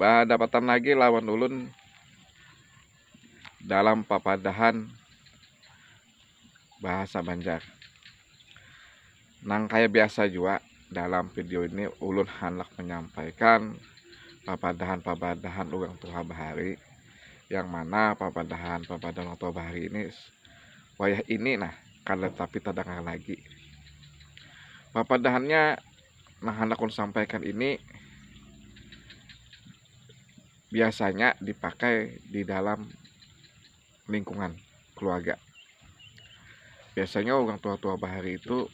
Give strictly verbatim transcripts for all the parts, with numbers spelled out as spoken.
Badapatan lagi lawan ulun dalam papadahan bahasa Banjar. Nang kaya biasa jua, dalam video ini ulun handak menyampaikan papadahan-papadahan urang tuha bahari, yang mana papadahan-papadahan urang tuha bahari ini wayah ini nah kada tapi tadangar lagi. Papadahannya nang handak ulun sampaikan ini biasanya dipakai di dalam lingkungan keluarga. Biasanya urang tuha-tuha bahari itu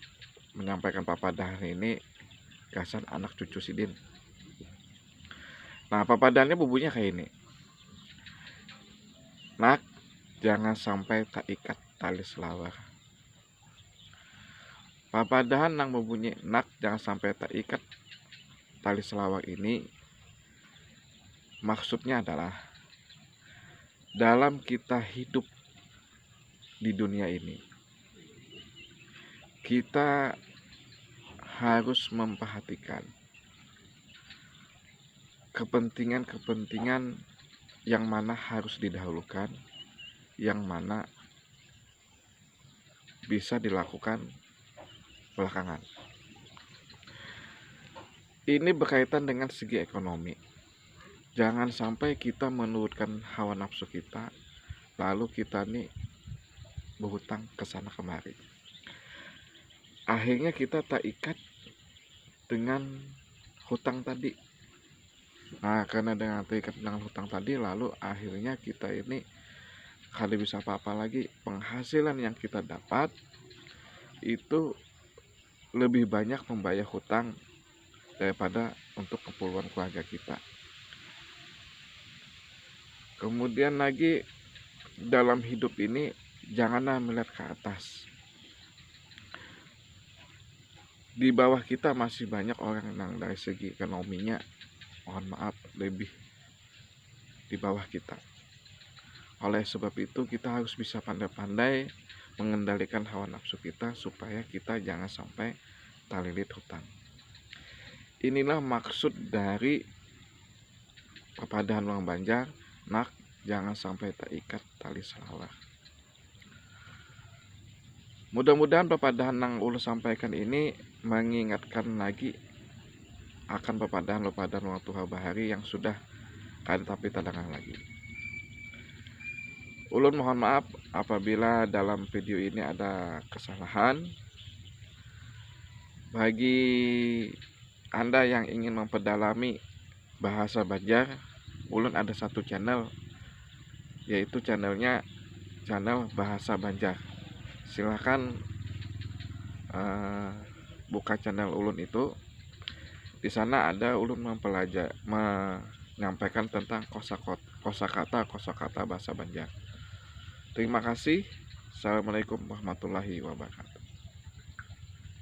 menyampaikan papadahan ini gasan anak cucu sidin. Nah, papadahannya bubunyinya kaya ini. Nak, jangan sampai taikat tali selawar. Papadahan nang bubunyi nak jangan sampai taikat tali selawar ini maksudnya adalah dalam kita hidup di dunia ini, kita harus memperhatikan kepentingan-kepentingan yang mana harus didahulukan, yang mana bisa dilakukan belakangan. Ini berkaitan dengan segi ekonomi. Jangan sampai kita menurutkan hawa nafsu kita, lalu kita nih berhutang ke sana kemari. Akhirnya kita terikat dengan hutang tadi. Nah, karena dengan terikat dengan hutang tadi, lalu akhirnya kita ini kada bisa apa-apa lagi. Penghasilan yang kita dapat itu lebih banyak membayar hutang daripada untuk keperluan keluarga kita. Kemudian lagi, dalam hidup ini janganlah melihat ke atas. Di bawah kita masih banyak orang yang dari segi ekonominya, mohon maaf, lebih di bawah kita. Oleh sebab itu, kita harus bisa pandai-pandai mengendalikan hawa nafsu kita supaya kita jangan sampai talilit hutang. Inilah maksud dari papadahan urang Banjar, nak, jangan sampai taikat tali selawar. Mudah-mudahan papadahan nang ulun sampaikan ini mengingatkan lagi akan papadahan-papadahan urang tuha bahari yang sudah kada tapi tadangar lagi. Ulun mohon maaf apabila dalam video ini ada kesalahan. Bagi Anda yang ingin memperdalami bahasa Banjar, ulun ada satu channel, yaitu channelnya channel bahasa Banjar. Silahkan uh, buka channel ulun itu. Di sana ada ulun mempelajar menyampaikan tentang kosakata kosakata kosakata bahasa Banjar. Terima kasih. Assalamualaikum warahmatullahi wabarakatuh.